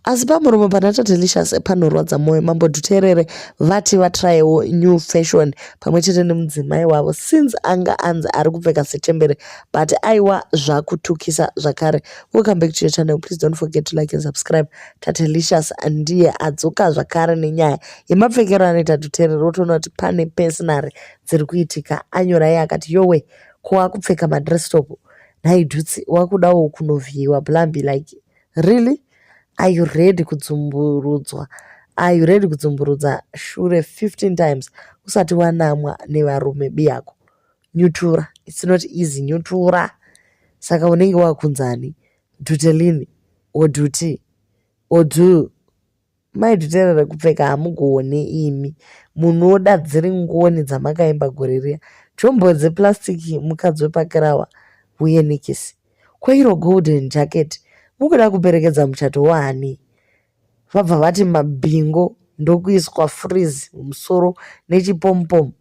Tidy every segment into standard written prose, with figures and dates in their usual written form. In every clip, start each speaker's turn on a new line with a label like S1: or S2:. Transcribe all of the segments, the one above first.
S1: Asi pamuromo pana Tatelicious panorwadza moyo. Mambo Dhuterere vati vatrayewo new fashion pamwe chete nemudzimai wavo since anga anzi ari kupfeka sechembere but aiwa zvakutukisa zvakare. Welcome back to your channel. Please don't forget to like and subscribe. Tatelicious ndiye adzoka zvakare nenyaya yemapfekero anoita Dhuterere. Wotoona kuti pane personary dziri kuitika. Anyora iye akati yowe ko wakupfeka madress top nhai Dhutsi wakudawo kunovhiyiwa blambi like really? Are you ready kudzumburudzwa? Are you ready kudzumburudza shure 15 times usati wanamwa nevarume biyako? Nyutura. It's not easy. Nyutura. Saka unenge wakunzani? Dhutelini or dhuti or dhu. Mai Dhuterere kupfeka hamugone imi. Munoda dziri ngoni dzamakaimba gore riya. Jombo dzeplastic mukadzi wepakirawa uye nikisi. Ko iro golden jacket mukuda kuperekedza muchato waani? Vabva vati mabhingo ndokuiswa freeze mumusoro nechipomupomu.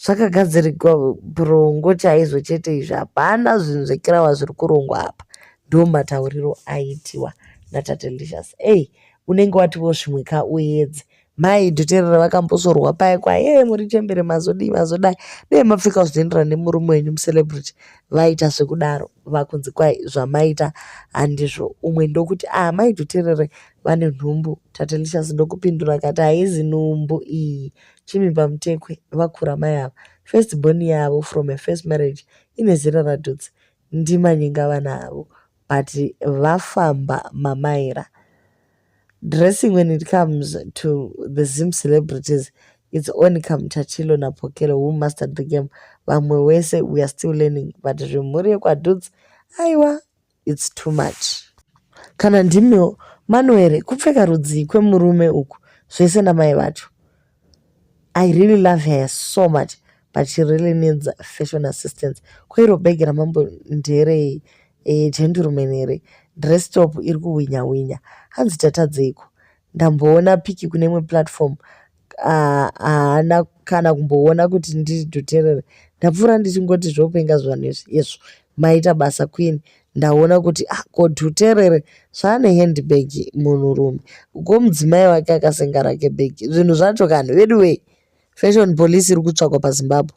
S1: Zvakagadzirwa brongo chaizvo chete izvi. Hapana zvinhu zvekirawa zviri kurongwa apa. Ndo matauriro aitiwa naTatelicious. Ei, unenge watiwo zvimwe ka uedze. Mai Dhuterere vakambosorwa paya kwa ye muri chembere mazodii mazodai. Dei mapfeka zvinoenderana nemurume wenyu mucelebrity. Vaita zvekudaro vakunzi kwai zvamaita handizvo. Umwe ndokuti ah mai Dhuterere vane nhumbu. Tatelicious ndokupindura akati haizi nhumbu iyi. Chimimba Mutekwe vakura mai ava. First born yavo from a first marriage ine zera raDhutsi. Ndimanyenga vana avo but vafamba mamaira. Dressing when it comes to the Zim celebrities, it's only Kamchachilo naPokelo who mastered the game. Vamwe wese we are still learning but zvemhuri yekwaDhutsi aiwa it's too much. Kana ndimiwo Manuel kupfeka rudzii kwemurume uku zvese namai vacho. I really love her so much but she really needs fashion assistance. Ko iro bhegi ramambo nderei gentleman here dress top iri kuhwinya hwinya hanzi tatadzeiko ndamboona piki kune imwe platform haana kana kumboona kuti ndiri Dhuterere ndapfuura ndichingoti zvopenga zvanhu izvi izvo maita basa queen ndaona kuti ah, ko Dhuterere zvaane handbag munhurume ko mudzimai wake akasenga rake bhegi zvinhu zvacho kani veduwei fashion police iri kutsvakwa paZimbabwe.